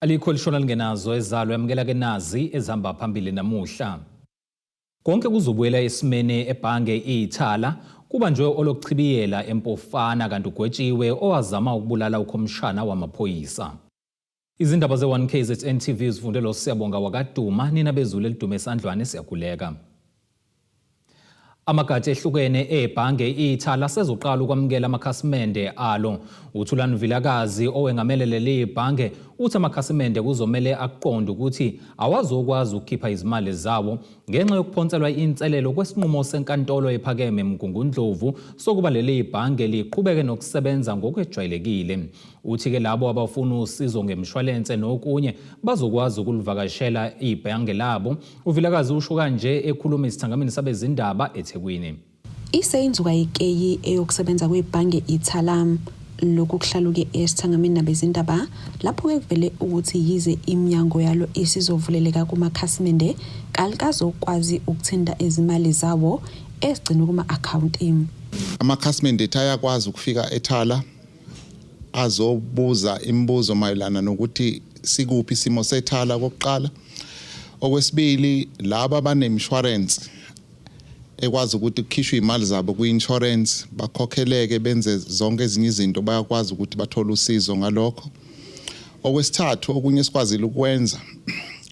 Alikho lishona lingenazo ezalo yamukela ke nazi ezihamba phambili namuhla. Konke kuzobuyela esimeni ebhange Ithala kubanjwe olokuchibiyela eMpofana kanti ugwetshiwe owazama ukubulala ukhomishana wamaphoyisa. Izindaba ze-1 KZN TV zifunde lo Siyabonga wakaduma nina bezulu elidume esandlwane siyakhuleka. Amagatsha ehlukene ebhange Ithala sezoqala ukwamukela amakhasimende alo. UThulani Vilakazi owengamele leli bhange uthi amakhasimende kuzomele aqonde ukuthi awazokwazi ukukhipha izimali zawo ngenxa yokuphonselwa inselelo kwesinqumo senkantolo ephakeme eMgungundlovu sokuba leli bhange liqhubeke nokusebenza ngokwejwayelekile. Uthi-ke labo abafuna usizo ngemishwalense nokunye bazokwazi ukulivakashela ibhange labo. UVilakazi usho kanje ekhuluma esithangamini sabezindaba eThekwini. Iseyinzuka yekeyi eyokusebenza kwebhange Ithala. Lokhu kuhlaluke esithangamini nabezindaba lapho-ke kuvele ukuthi yize iminyango yalo isizovuleleka kumakhasimende kalikazokwazi ukuthinta izimali zawo ezigcinwe kuma-akhawunti. Amakhasimende ethu ayakwazi ukufika eThala azobuza imibuzo mayelana nokuthi sikuphi isimo seThala kokuqala. Okwesibili, laba abanemishwarensi ekwazi ukuthi kukhishwe imali zabo kwi-insurance bakhokheleke benze zonke ezinye izinto bayakwazi ukuthi bathole usizo ngalokho. Okwesithathu, okunye esikwazile ukwenza,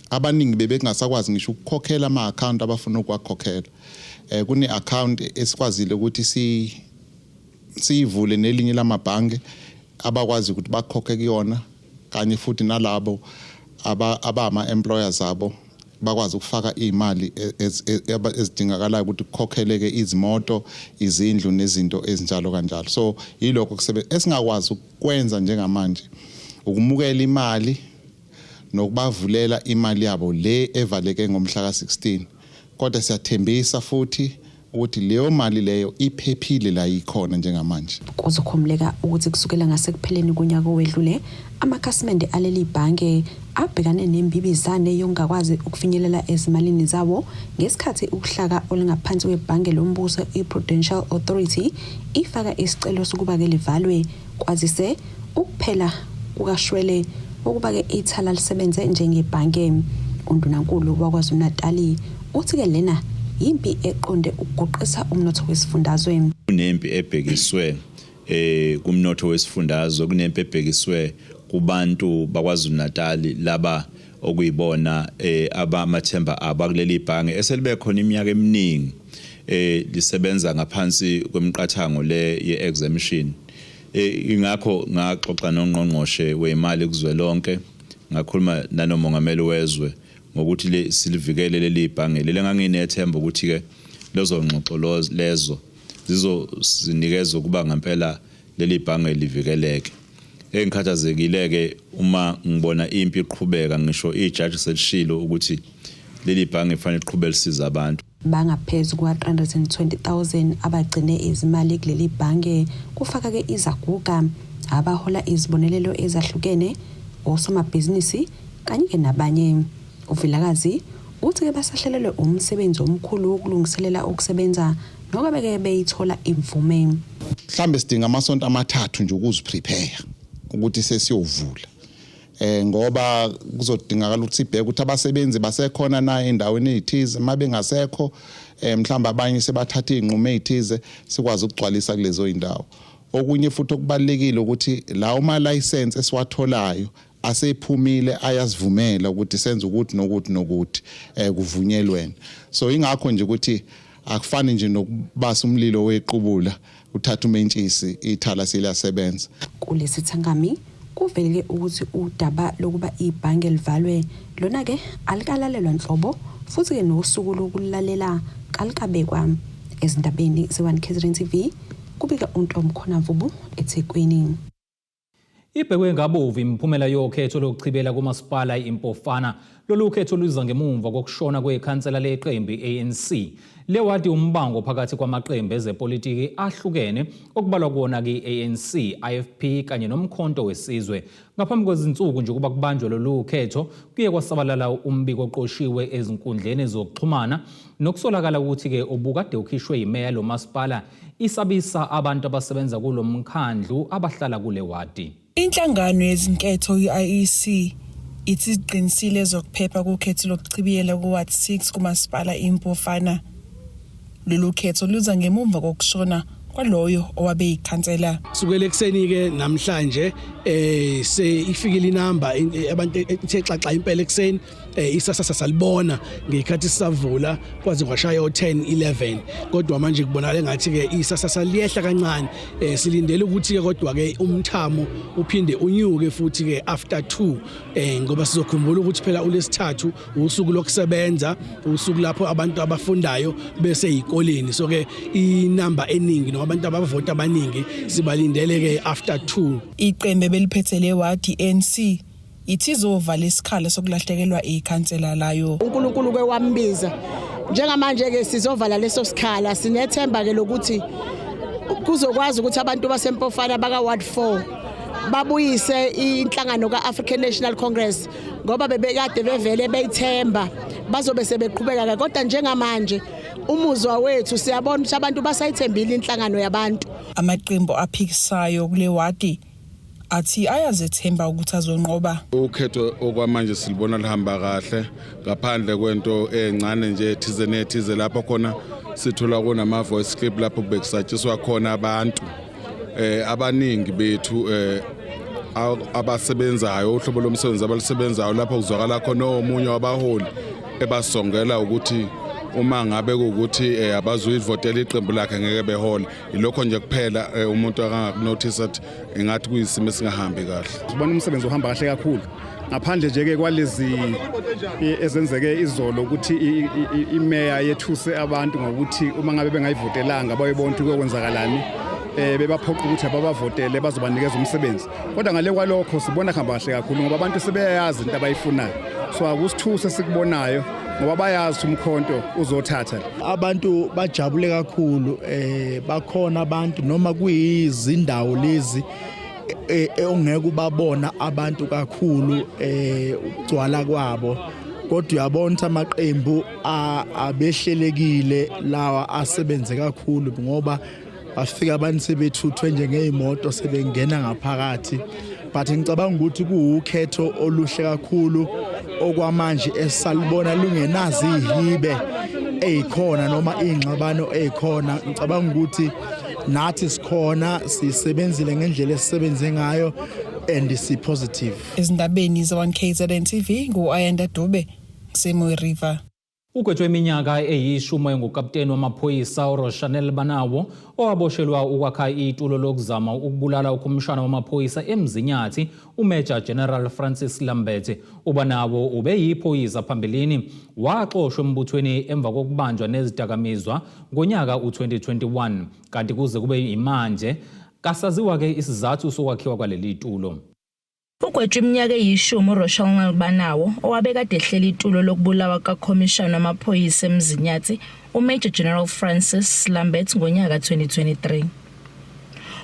abaningi bebengasakwazi ngisho ukukhokhela ama-akhawunti abafuna ukuwakhokhela. Kune-akhawunti esikwazile ukuthi siyivule nelinye lamabhange abakwazi ukuthi bakhokhe kuyona, kanye futhi nalabo abama-employers abo bakwazi ukufaka iy'mali ezidingakalayo ukuthi kukhokheleke izimoto, izindlu nezinto ezinjalo kanjalo. So yilokho esingakwazi ukwenza njengamanje, ukumukela imali nokubavulela imali yabo le evaleke ngomhla ka-16, kodwa siyathembisa futhi ukuthi leyo mali leyo iphephile la ikhona njengamanje. Kuzokhumbuleka ukuthi kusukela ngasekupheleni konyaka owedlule amakhasimende aleli bhange abhekane nembibizane yokungakwazi ukufinyelela ezimalini zawo ngesikhathi uhlaka olungaphansi kwebhange lombuso i-Prudential Authority ifaka isicelo sokuba-ke livalwe kwazise ukuphela kukashwele ukuba-ke Ithala lisebenze njengebhange. Undunankulu waKwaZulu-Natali uthi-ke lena yimpi eqonde ukuguqisa umnotho wesifundazwe. Kunempi ebhekiswe kumnotho wesifundazwe, kunempi ebhekiswe kubantu bakwaZulu Natal laba okuyibona abamathemba abo akuleli bhange eselibe khona iminyaka eminingi lisebenza ngaphansi kwemiqathango le ye-exemption. Ingakho ngaxoxa nongqongqoshe wemali kuzwelonke, ngakhuluma nanomongameli wezwe ngokuthi le silivikele leli bhange leli. Nganginethemba ukuthi ke lezo ngxoxo lezo zizosinikeza ukuba ngempela leli bhange livikeleke. Engikhathazekile ke uma ngibona impi iqhubeka, ngisho ijaji selishilo ukuthi leli bhange kufanele liqhubeke lisiza abantu. Bangaphezu kuka-320 000 abagcine izimali kuleli bhange, kufaka-ke izaguga, abahola izibonelelo ezahlukene, osomabhizinisi kanye-ke nabanye. UVilakazi uthi-ke basahlelelwe umsebenzi omkhulu wokulungiselela ukusebenza noba beke beyithola imvume. Mhlambe sidinga amasonto 3 nje ukuziprepare ukuthi sesiyovula, ngoba kuzodingakala ukuthi sibheke ukuthi abasebenzi basekhona na endaweni ezithize. Mabengasekho, mhlawumbe abanye sebathatha izinqumo ezithize, sikwazi ukugcwalisa kulezo indawo. Okunye futhi okubalekile ukuthi lawo ma license esiwatholayo asephumile ayasivumela ukuthi senze ukuthi nokuthi nokuthi kuvunyelwene. So ingakho nje ukuthi akufani nje nokubasa umlilo wequbula uthatha umentshisi, Ithala seliyasebenza. Kulesi thangami kuvelile ukuthi udaba lokuba ibhange livalwe lona-ke alikalalelwa nhlobo, futhi-ke nosuku lokulalela kalikabekwa. Ezindabeni ze-1 KZN TV kubika uNtomkhona Mvubu eThekwini. Ibhekwe ngabovu imiphumela yokhetho lokuchibela kumasipala iMpofana. Lolu khetho luza ngemumva kokushona kwekhansela leqembu i-ANC. Le wadi umbango phakathi kwamaqembu ezepolitiki ahlukene okubalwa kuwona ke-ANC, IFP kanye noMkhonto weSizwe. Ngaphambi kwezinsuku nje ukuba kubanjwe lolu khetho, kuye kwasabalala umbiko oqoshiwe ezinkundleni zokuxhumana nokusolakala ukuthi-ke ubukade ukhishwe yimeya lo masipala isabisa abantu abasebenza kulo mkhandlu abahlala kule wadi. Inhlangano yezinketho i-IEC Ithi iziqinisile ezokuphepha kukhetho lokuchibiyela ku-Ward 6 kumasipala iMpofana. Lolu khetho luza ngemuva kokushona kwaloyo owabe yikhansela. Sukela ekuseni ke namhlanje se ifikile inamba abantu ethe xaxa impela ekuseni, isasasa salibona ngekhathi sisavula kwaze kwashaya o10 11, kodwa manje kubonakala engathi ke isasasa liyehla kancane. Silindele ukuthi ke kodwa ke umthamo uphinde unyuke futhi ke after 2, ngoba sizokhumbula ukuthi phela ulesithathu usuku lokusebenza, usuku lapho abantu abafundayo bese yikoleni, so ke inamba eningi noma abantu abavota abaningi sibalindele ke after 2. Iqembu beliphethe le wadi, ANC, ithi izovala isikhala sokulahlekelwa ikhansela layo. UNkulunkulu ke wambiza. Njengamanje ke sizovala leso sikhala. Sinethemba ke lokuthi kuzokwazi ukuthi abantu baseMpofana baka Ward 4 babuyise inhlangano ka-African National Congress, ngoba bebekade bevele beyithemba, bazobe sebeqhubeka ke. Kodwa njengamanje umuzwa wethu, siyabona ukuthi abantu basayithembile inhlangano yabantu. Amaqembu aphikisayo kule wadi athi ayazethemba ukuthi azonqoba. Ukhetho okwamanje silibona lihamba kahle, ngaphandle kwento encane nje ethize nethize lapho khona sithola kunama voice clip lapho bekusatshiswa khona abantu abaningi bethu abasebenzayo, uhlobo lomsebenzi abalisebenzayo, lapho kuzwakala khona omunye wabaholi ebasongela ukuthi uma ngabe kuwukuthi abazuyivotela iqembu lakhe ngeke behole. Ilokho nje kuphela umuntu akangakunothisa ukuthi engathi kuyisimo esingahambi kahle. Sibona umsebenzi uhamba kahle kakhulu, ngaphandle nje ke kwalezi ezenzeke izolo, ukuthi imeya yethuse abantu ngokuthi uma ngabe bengayivotelanga bayobona ukuthi kuyokwenzakalani, bebaphoqa ukuthi ababavotele bazobanikeza umsebenzi. Kodwa ngale kwalokho sibona kuhamba kahle kakhulu, ngoba abantu sebeyayazi into abayifunayo, so akusithuse sikubonayo, ngoba bayazi ukuthi umkhonto uzothatha. Abantu bajabule kakhulu. Bakhona abantu noma kuyizindawo lezi ongeke ubabona abantu kakhulu ukugcwala kwabo, kodwa uyabona ukuthi amaqembu abehlelekile lawa asebenze kakhulu, ngoba bafika abantu sebethuthwe nje ngezimoto sebengena ngaphakathi. But ngicabanga ukuthi kuwukhetho oluhle kakhulu okwamanje esalibona, lungenazi ihibe ezikhona noma ingxabano ezikhona. Ngicabanga ukuthi nathi sikhona, sisebenzile ngendlela esisebenze ngayo and si positive. Ezindabeni ze-1 KZN TV, ngu-Ayanda Dube, ngiseMooi River. Ugwetshwe iminyaka eyishumi ngukapteni wamaphoyisa uRoshanel Banawo, owaboshelwa ukwakha itulo lokuzama ukubulala ukhomishana wamaphoyisa eMzinyathi, uMajor General Francis Lambert. UBanawo ubeyiphoyisa phambilini, waxoshwa embuthweni emva kokubanjwa nezidakamizwa ngonyaka u-2021, kanti kuze kube imanje kasaziwa-ke isizathu sokwakhiwa kwaleli tulo. Ugwetshwe iminyaka eyishumi uRoshanel Banawo, owabekade ehleli itulo lokubulawa kakhomishana wamaphoyisa eMzinyathi uMajor General Francis Lambert ngonyaka 2023.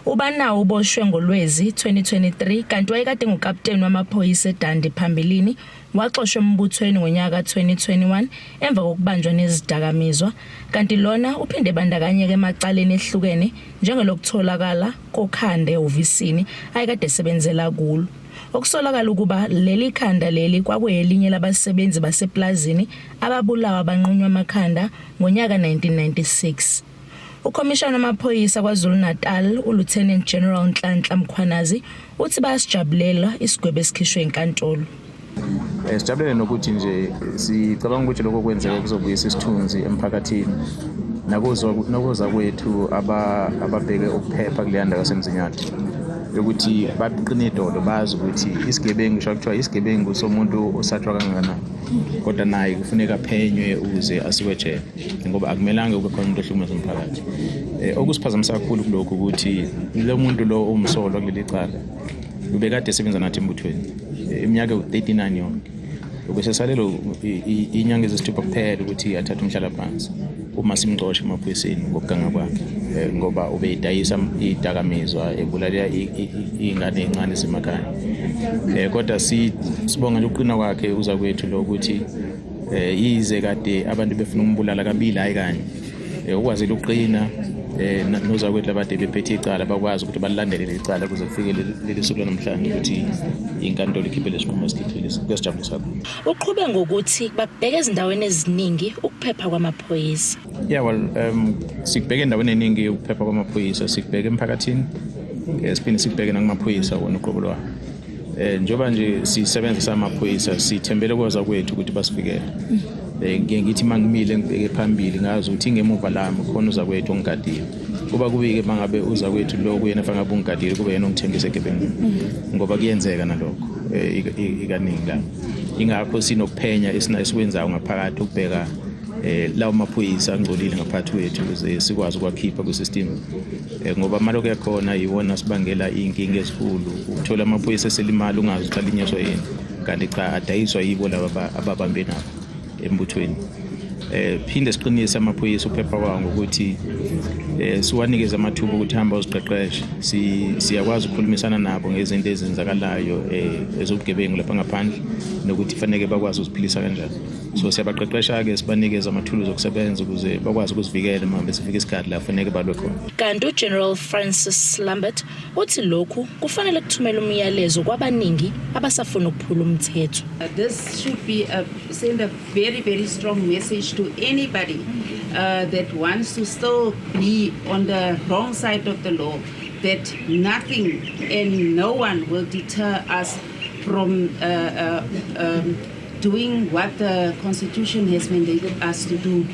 UBanawo uboshwe ngoLwezi 2023, kanti wayekade ngukapteni wamaphoyisa eDundee phambilini, waxoshwa embuthweni ngonyaka 2021 emva kokubanjwa nezidakamizwa, kanti lona uphinde bandakanyeke emacaleni ehlukene njengelokutholakala kokhanda ehhovisini ayekade esebenzela kulo. Okusolakala ukuba leli khanda leli kwakuyelinye labasebenzi baseplazini ababulawa banqunywa amakhanda ngonyaka 1996. Ukhomishana wamaphoyisa KwaZulu-Natal uLieutenant General Nhlanhla Mkhwanazi uthi bayasijabulela isigwebo esikhishwe inkantolo. Sijabulele nokuthi nje sicabanga ukuthi lokho kwenzeka kuzobuyisa isithunzi emphakathini nakuza kwethu ababheke ukuphepha kuleya ndawo yaseMzinyathi, yokuthi baqine idolo, bazi ukuthi isigebengu, sho kuthiwa isigebengu somuntu osatshwa kangakanani, kodwa naye kufuneka aphenywe ukuze asiwe ejele, ngoba akumelanga kube khona umuntu ohlukumeza umphakathi. Okusiphazamisa kakhulu kulokhu ukuthi lo muntu lo umsolwa kuleli cala ubekade esebenza nathi embuthweni iminyaka ewu-39 yonke, ubesesalelo inyanga ezisithupha kuphela ukuthi athathe umhlalaphansi uma simxosha emaphoyiseni ngokuganga kwakhe, ngoba ubeyidayisa idakamizwa, ebulalela iy'ngane ey'ncane esemakhaya. Kodwa sibonga nje ukuqina kwakhe uza kwethu lo, ukuthi yize kade abantu befuna ukumbulala kabili, hayi kanye, ukwazile ukuqina. Nozakwethu labade bephethe icala bakwazi ukuthi balilandele leli cala kuze kufike leli suku lanamhlanje ukuthi inkantolo ikhiphe lesinqumo esikhiphile. Kuyasijabulisa kakhulu. Uqhube ngokuthi bakubheka ezindaweni eziningi ukuphepha kwamaphoyisa. Yeah, well, sikubheka endaweni eningi ukuphepha kwamaphoyisa, sikubheka emphakathini, siphinde sikubheke nakumaphoyisa wona uqobo lwawo. Njengoba nje sisebenzisa amaphoyisa, sithembele kwaza kwethu ukuthi basivikele. Ngiye ngithi mangimile ngibheke phambili ngazi ukuthi ingemuva lami khona uzakwethu ongigadile. Kuba kubi-ke mangabe uzakwethu lo kuyena fanele ngabe ungigadile, kube yena ongithengisa egebengwini, ngoba kuyenzeka nalokho ikaningi la. Ingakho sinokuphenya esikwenzayo ngaphakathi ukubheka lawo maphoyisa angcolile ngaphakathi kwethu ukuze sikwazi ukwakhipha kwi-system, ngoba amalokhu ekhona yiwona sibangela iy'nkinga ezinkulu. Ukuthola amaphoyisa eselimala ungazi ukuthi alinyazwa yini, kanti cha adayiswa yibo laba ababambe nabo embuthweni. Phinde siqinise amaphoyisa ukuphepha kwawo ngokuthi siwanikeze amathuba ukuthi hamba uziqeqeshe. Siyakwazi ukukhulumisana nabo ngezinto ezenzakalayo ezobugebengu lapha ngaphandle nokuthi faneke bakwazi ukuziphilisa kanjani. So siyabaqeqesha-ke, sibanikeze amathuluzi okusebenza ukuze bakwazi ukuzivikela uma besifika isikhathi la faneke balwe khona. Kanti uGeneral Francis Lambert uthi lokhu kufanele kuthumele umyalezo kwabaningi abasafuna ukuphula umthetho. This should be send a very, very strong message to anybody that wants to still be on the wrong side of the law, that nothing and no one will deter us from doing what the Constitution has mandated us to do.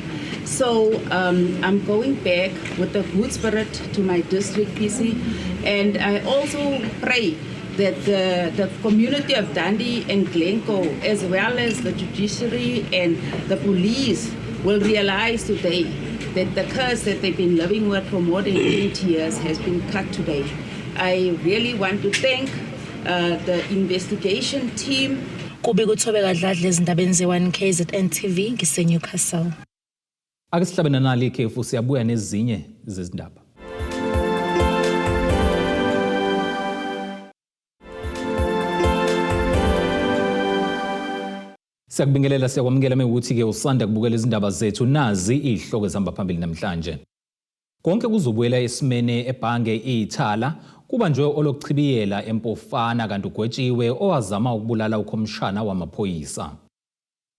So I'm going back with a good spirit to my district PC, and I also pray that the community of Dundee and Glencoe, as well as the judiciary and the police, will realize today that the curse that they've been living with for more than 20 years has been cut today. I really want to thank the investigation team. Kubika uThobeka Dladla ezindabeni ze-1 KZN TV ngise-Newcastle. Ake sihlabe nanali ikhefu, siyabuya nezinye zezindaba. Siyakubingelela, siyakwamukela mewukuthi-ke usanda kubukela izindaba zethu. Nazi izihloko ezihamba phambili namhlanje. Konke kuzobuyela esimene ebhange Ithala, kubanjwe olokuchibiyela eMpofana kanti ugwetshiwe owazama ukubulala ukhomishana wamaphoyisa.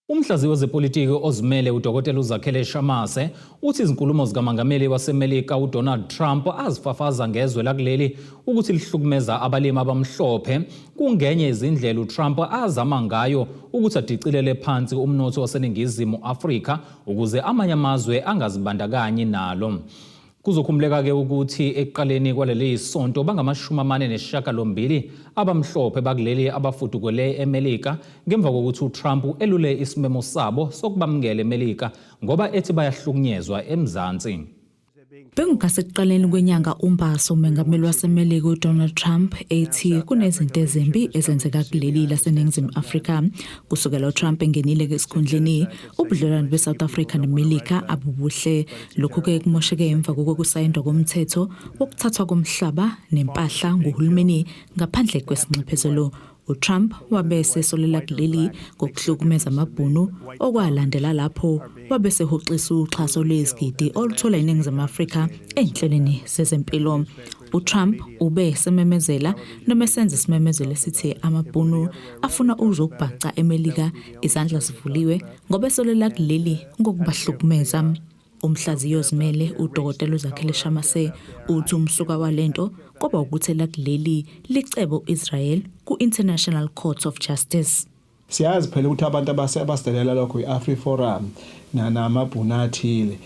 Umhlaziyi wezepolitiki ozimele uDokotela uZakhele Shamase uthi izinkulumo zikaMangameli waseMelika uDonald Trump azifafaza ngezwe lakuleli ukuthi lihlukumeza abalimi abamhlophe kungenye izindlela uTrump azama ngayo ukuthi adicilele phansi umnotho waseNingizimu Afrika ukuze amanye amazwe angazibandakanyi nalo. Kuzokhumbuleka-ke ukuthi ekuqaleni kwaleli sonto bangama-48 abamhlophe bakuleli abafudukele eMelika ngemva kokuthi uTrump elule isimemo sabo sokubamukela eMelika ngoba ethi bayahlukunyezwa eMzansi. Bengungasekuqaleni kwenyanga uMbaso, umengameli waseMelika uDonald Trump ethi kunezinto ezimbi ezenzeka kuleli laseNingizimu Afrika. Kusukela uTrump engenile esikhundleni, ubudlelwano beSouth Africa neMelika abubuhle. Lokhu-ke kumosheke emva kokusayindwa komthetho wokuthathwa komhlaba nempahla nguhulumeni ngaphandle kwesinxephezelo. uTrump wabe esesolela kuleli ngokuhlukumeza amabhunu, okwalandela lapho wabe sehoxisa uxhaso lwezigidi oluthola iNingizimu Afrika ey'nhlelweni zezempilo. uTrump ube sememezela noma esenza isimemezelo esithi amabhunu afuna ukuzokubhaca eMelika izandla zivuliwe ngoba esolela kuleli ngokubahlukumeza. Umhlaziyi ozimele uDokotela uZakhele Shamase uthi umsuka walento kwaba ukuthi elakuleli licebo Israel ku-International Court of Justice. Siyazi phela ukuthi abantu abasidelela lokho i-AfriForum namabhunu athile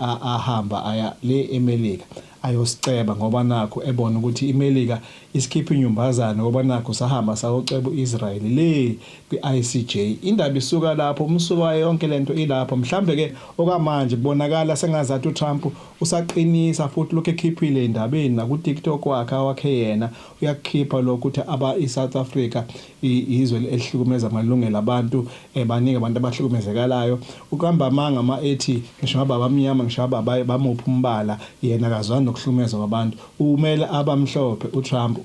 ahamba aya le eMelika ayosiceba ngoba nakho ebona ukuthi iMelika isikhipha inyumbazane ngoba nakho sahamba sayoceba uIsrael le kwi-ICJ. Indaba isuka lapho, umsuka wayo yonke lento ilapho. Mhlambe ke okwamanje kubonakala sengazathi uTrump usaqinisa futhi lokho ekhiphile endabeni naku TikTok wakhe awakhe yena uyakukhipha lokho ukuthi aba iSouth Africa izwe elihlukumeza amalungelo abantu, baningi abantu abahlukumezekalayo. Ukamba amanga ma ethi ngisho ngaba abamnyama ngisho ababa bamuphi umbala, yena akazwani nokuhlukumezwa kwabantu. Umele abamhlophe uTrump.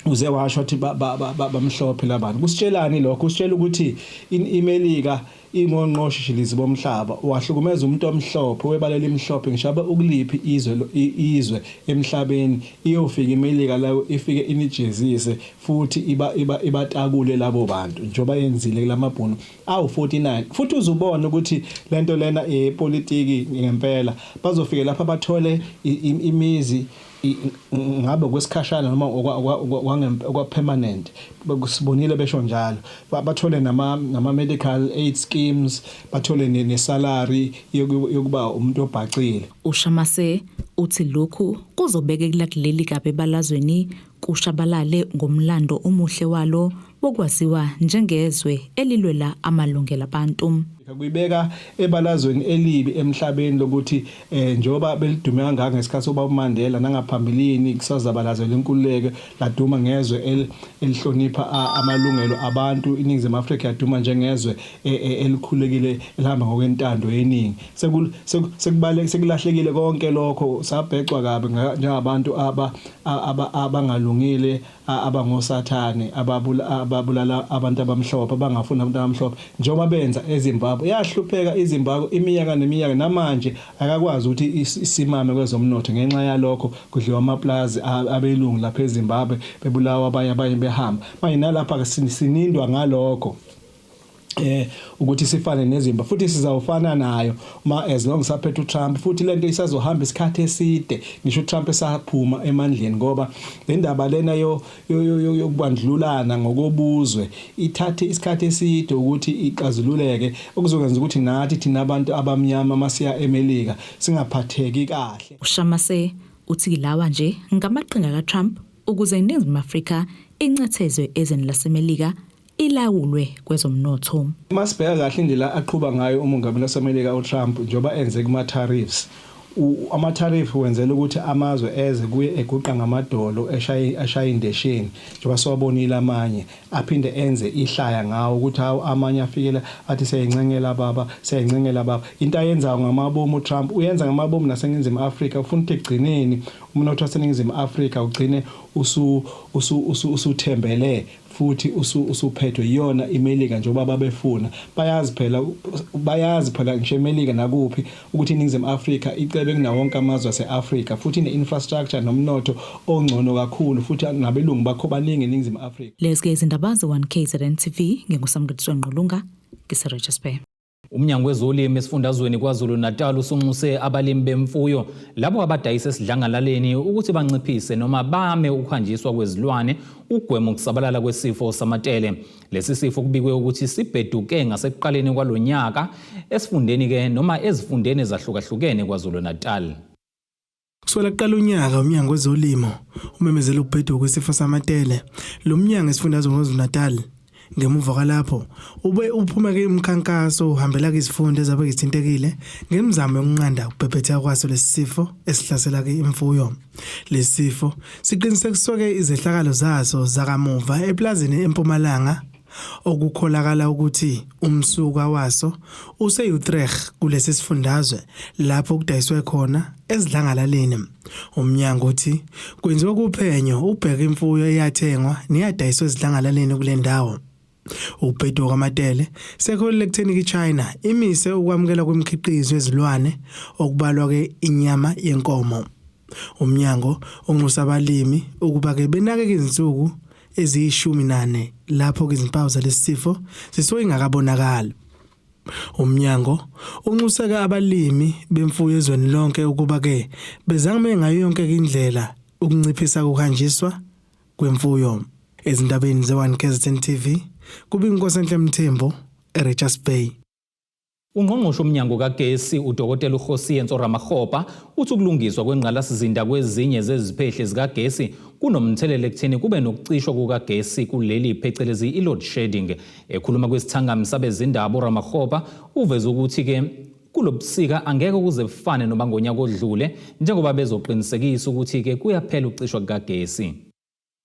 Uze washo wathi bamhlophe labantu. Kusitshelani lokho? Kusitshela ukuthi iMelika ingonqoshishilizi bomhlaba, wahlukumeza umuntu omhlophe webala elimhlophe, ngisho abe ukuliphi izwe izwe emhlabeni, iyofika iMelika la ifike inijezise futhi iba iba ibatakule labo bantu njengoba yenzile kulamabhunu awu-49. Futhi uzubona ukuthi lento lena epolitiki ngempela, bazofike lapha bathole imizi ngabe kwesikhashana noma okwa permanent, sibonile besho njalo, bathole nama medical aid schemes, bathole ne salary yokuba umuntu obhacile. UShamase uthi lokhu kuzobeka kuleli kabi ebalazweni, kushabalale ngomlando omuhle walo wokwaziwa njengezwe elilwela amalungelo abantu. Kuyibeka ebalazweni elibi emhlabeni lokuthi njengoba belidume kangaka ngesikhathi soba uMandela nangaphambilini kusazabalazela inkululeko, laduma ngezwe elihlonipha amalungelo abantu. INingizimu Afrika yaduma njengezwe elikhulekile elihamba ngokwentando yeningi. Sekubaleke sekulahlekile konke lokho, sabhecwa kabi njengabantu abangalungile, abangosathane, ababulala abantu abamhlophe, abangafuni abantu abamhlophe, njengoba benza eZimbabwe. Yahlupheka iZimbabwe iminyaka neminyaka, namanje akakwazi ukuthi isimame kwezomnotho ngenxa yalokho. Kudliwa amaplazi abelungu lapha eZimbabwe, bebulawa abanye behamba. Manje nalapha sinindwa ngalokho ukuthi sifane neZimba, futhi sizawufana nayo ma as long saphethe uTrump. Futhi lento isazohamba isikhathi eside ngisho uTrump esaphuma emandleni, ngoba le ndaba lena yo yokubandlululana ngokobuzwe ithathe isikhathi eside ukuthi ixazululeke, okuzokwenza ukuthi nathi thina abantu abamnyama masiya eMelika singaphatheki kahle. UShamase uthi lawa nje ngamaqhinga kaTrump ukuze iNingizimu Afrika incethezwe ezweni laseMelika, ilawulwe kwezomnotho. Masibheka kahle indlela aqhuba ngayo umongameli waseMelika uTrump, njengoba enze kuma tariffs, ama-tariff wenzela ukuthi amazwe eze kuye eguqa ngamadolo, eshaya indesheni, njengoba siwabonile amanye aphinde enze ihlaya ngawo ukuthi hawu, amanye afikele athi siyayincengela baba, siyayincengela baba. Into ayenzayo ngamabomu uTrump uyenza ngamabomu naseNingizimu Afrika. Ufuna ukuthi ekugcineni umnotho waseNingizimu Afrika ugcine usuthembele futhi usuphethwe iyona iMelika njengoba babefuna. Bayazi phela ngisho eMelika nakuphi ukuthi iNingizimu Afrika icebe kunawo wonke amazwe ase-Afrika, futhi ine-infrastructure nomnotho ongcono kakhulu, futhi nabelungu bakho baningi eNingizimu Afrika. Lezi ke izindaba ze-1 KZN TV, nginguSamkeliso Ngqulunga, ngise-Richards Bay. Umnyango wezolimo esifundazweni KwaZulu-Natal usunxuse abalimi bemfuyo labo abadayisa esidlangalaleni ukuthi banciphise noma bame ukuhanjiswa kwezilwane ugwema ukusabalala kwesifo samatele. Lesi sifo kubikwe ukuthi sibheduke ngasekuqaleni kwalonyaka esifundeni ke noma ezifundeni ezahlukahlukene KwaZulu-Natal. Kusukela kuqala unyaka, umnyango wezolimo umemezele ukubheduka kwesifo samatele. Lo mnyango esifundazweni KwaZulu-Natal ngemuva kwalapho ube uphuma-ke umkhankaso uhambela-ke izifundo ezabe zithintekile ngemizamo yokunqanda ukubhebhetheka kwaso lesi sifo esihlasela-ke imfuyo. Lesi sifo siqinisekiswe-ke izehlakalo zaso zakamuva eplazini eMpumalanga, okukholakala ukuthi umsuka waso use-Utrecht kulesi sifundazwe, lapho kudayiswe khona esidlangalaleni. Umnyango uthi kwenziwa kuphenyo ubheka imfuyo eyathengwa neyadayiswa esidlangalaleni kule ndawo. Ubheduka kwamatele sekuholele ekutheni iChina imise ukwamukela kwemikhiqizo yezilwane, okubalwa-ke inyama yenkomo. Umnyango unxusa abalimi ukuba-ke benakeke izinsuku eziyi-14 lapho-ke izimpawu zalesi sifo zisuke ingakabonakali. Umnyango unxuseka abalimi bemfuyo ezweni lonke ukuba-ke bezame ngayo yonke indlela ukunciphisa ukuhanjiswa kwemfuyo. Ezindabeni ze-1 KZN TV, kube iNkosenhle Mthembu eRichards Bay. Ungqongqoshe umnyango kagesi uDokotela uKgosientsho Ramokgopa uthi ukulungiswa kwengqalasizinda kwezinye zeziphehli zikagesi kunomthelela ekutheni kube nokucishwa kukagesi kuleli, phecelezi i-load shedding. Ekhuluma kwisithangami sabezindaba, uRamokgopa uveze ukuthi-ke kulobusika angeke kuze kufane noma ngonyaka odlule, njengoba bezoqinisekisa ukuthi-ke kuyaphela ukucishwa kukagesi.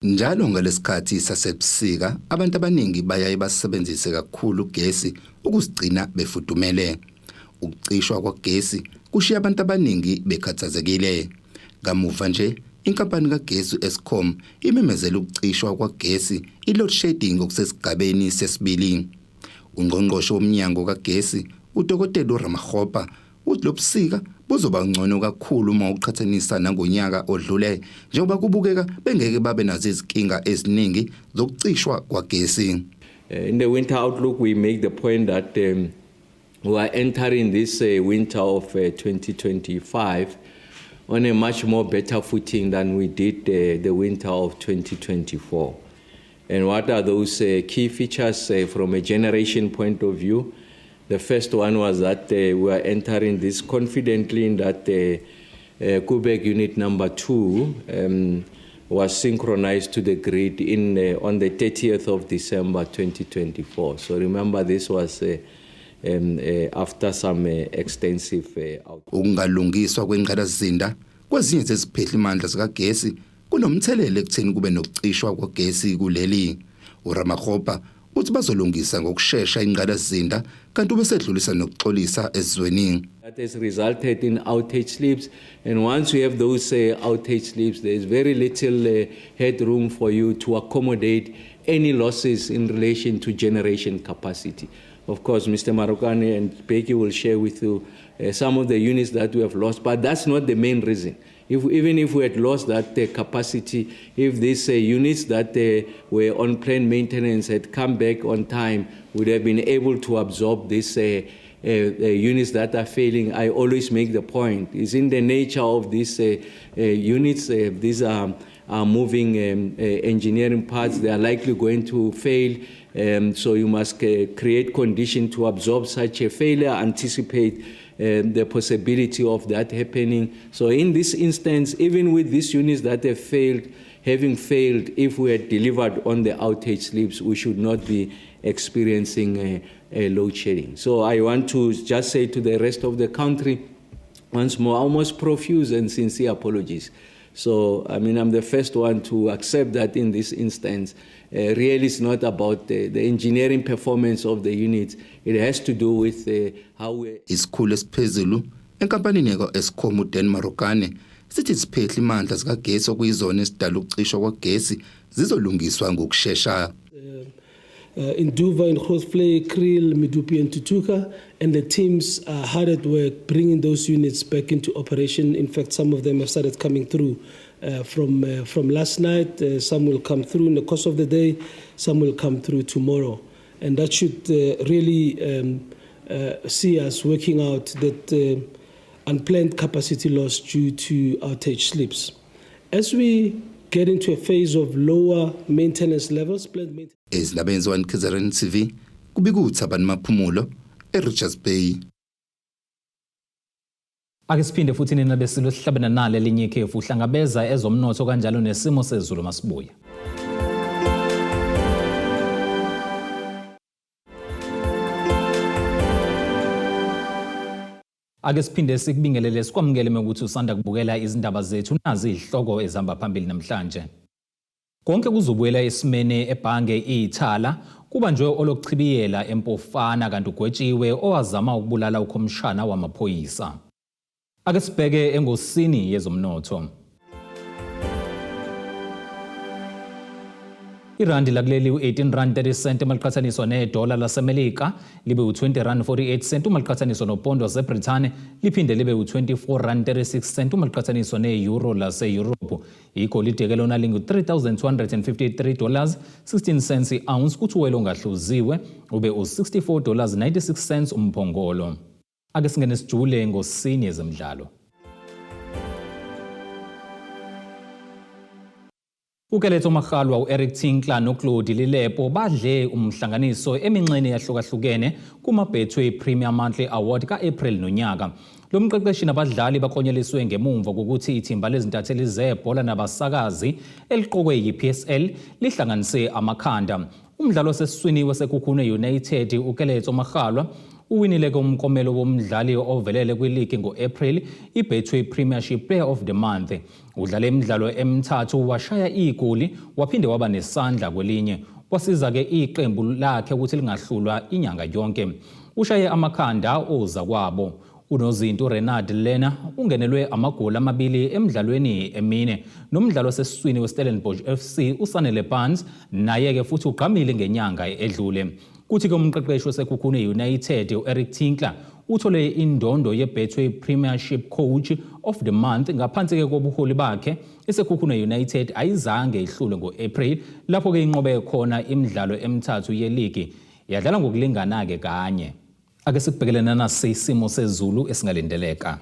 Njalo ngalesikhathi sasebusika, abantu abaningi bayaye basebenzise kakhulu ugesi ukuzigcina befudumele. Ukucishwa kwagesi kushiya abantu abaningi bekhathazekile. Kamuva nje, Inkampani kagesi u-Eskom imemezele ukucishwa kwagesi i-load shedding okusesigabeni sesibili. Ungqongqoshe womnyango kagesi uDokotela uRamakgopa uthi lobusika buzoba ngcono kakhulu uma uqhathanisa nangonyaka odlule njengoba kubukeka bengeke babe nazo izinkinga eziningi zokucishwa kwagesi. In the winter outlook, we make the point that we are entering this winter of 2025 on a much more better footing than we did the winter of 2024. And what are those key features from a generation point of view? The first one was that we are entering this confidently in that Koeberg unit number 2 was synchronized to the grid on the 30th of December 2024. So remember, this was after some extensive out. Ukungalungiswa kwengqalasizinda kwezinye zeziphehlimandla zikagesi kunomthelela ekutheni kube nokucishwa kwagesi kuleli. URamakgopa uthi bazolungisa ngokushesha ingqalasizinda kanti ubesedlulisa nokuxolisa ezweni. That has resulted in outage slips, and once you have those outage slips, there is very little headroom for you to accommodate any losses in relation to generation capacity. Of course, Mr. Marokane and Becky will share with you some of the units that we have lost, but that's not the main reason. Even if we had lost that capacity, if these units that were on planned maintenance had come back on time, would have been able to absorb these units that are failing. I always make the point, it's in the nature of these units, these are moving engineering parts, they are likely going to fail. So you must create condition to absorb such a failure, anticipate the possibility of that happening. So in this instance, even with these units that have failed, having failed, if we had delivered on the outage slips, we should not be experiencing a load shedding. So I want to just say to the rest of the country, once more, almost profuse and sincere apologies. So, I mean, I'm the first one to accept that in this instance, really it's not about the engineering performance of the units. It has to do with how we... Isikhulu esiphezulu enkampanini yakwa-Eskom uDan Marokane sithi iziphehlimandla zikagesi okuyizona esidala ukucishwa kwagesi zizolungiswa ngokushesha. In Duvha, in Grootvlei, Kriel, Medupi and Tutuka, and the teams are hard at work bringing those units back into operation. In fact, some of them have started coming through from last night. Some will come through in the course of the day, some will come through tomorrow. And that should really see us working out that unplanned capacity loss due to outage slips. As we get into a phase of lower maintenance levels, planned maintenance. Ezindabeni ze-1 KZN TV kubika uThabani Maphumulo eRichards Bay. Ake siphinde futhi nina besilo sihlabene nale linye ikhefu uhlangabeza ezomnotho kanjalo nesimo sezulu masibuya. Ake siphinde sikubingelele sikwamukele mekuthi usanda kubukela izindaba zethu nazi izihloko ezihamba phambili namhlanje. Konke kuzobuyela esimene ebhange Ithala kubanjwe olokuchibiyela eMpofana kanti ugwetshiwe owazama ukubulala ukhomishana wamaphoyisa. Ake sibheke engosini yezomnotho. Irandi lakuleli u-18 rand 30 cent uma liqhathaniswa nedola laseMelika libe u-20 rand 48 cent uma liqhathaniswa nopondo waseBrithani liphinde libe u-24 rand 36 cent uma liqhathaniswa ne-euro lase-Europe. Igolide ke lona lingu-$3,253 16 cents i-ounce kuthi uwele ongahluziwe ube u-$64 96 cents umphongolo. Ake singene sijule ngosini yezemidlalo. Ukeletso Makgalwa, u-Eric Tinkler noClaude Lilepo badle umhlanganiso eminxeni eyahlukahlukene kuma-Betway Premier Monthly Award ka-April nonyaka. Lo mqeqeshi nabadlali baklonyeliswe ngemumva kokuthi ithimba lezintatheli zebhola nabasakazi eliqokwe yi-PSL lihlanganise amakhanda. Umdlalo osesiswini weSekhukhune United uKeletso Makgalwa uwinile-ke umklomelo womdlali ovelele kwiligi ngo-April i-Betway Premiership Player of the Month. Udlale imidlalo emithathu washaya igoli waphinde waba nesandla kwelinye. Wasiza-ke iqembu lakhe ukuthi lingahlulwa inyanga yonke. Ushaye amakhanda ozakwabo. Unozinti uRenard Lena ungenelwe amagoli amabili emidlalweni emine. Nomdlalo wasesiswini weStellenbosch FC uSanele Barnes naye-ke futhi ugqamile ngenyanga edlule. Kuthi-ke umqeqeshi weSekhukhune United u-Eric Tinkler uthole indondo ye-Betway Premiership Coach of the Month. Ngaphansi-ke kobuholi bakhe, iSekhukhune United ayizange ihlulwe ngo-April, lapho-ke inqobe khona imidlalo emithathu yeligi, yadlala ngokulingana-ke kanye. Ake sikubhekele nanasi isimo sezulu esingalindeleka.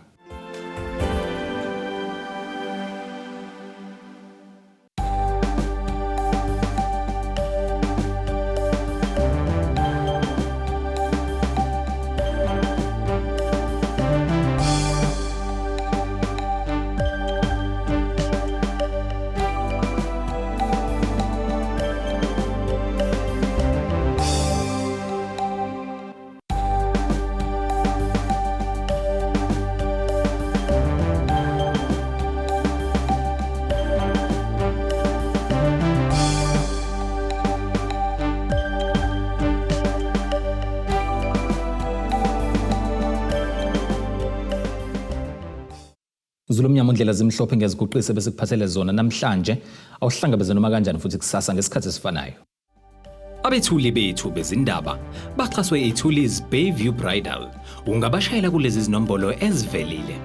Zulu omnyama ondlela zimhlophe ngiyaziguqisa besikuphathele zona namhlanje. Awuhlangabeze noma kanjani futhi kusasa ngesikhathi esifanayo. Abethuli bethu bezindaba baxhaswe iThuli's Bayview Bridal. Ungabashayela kulezi zinombolo ezivelile.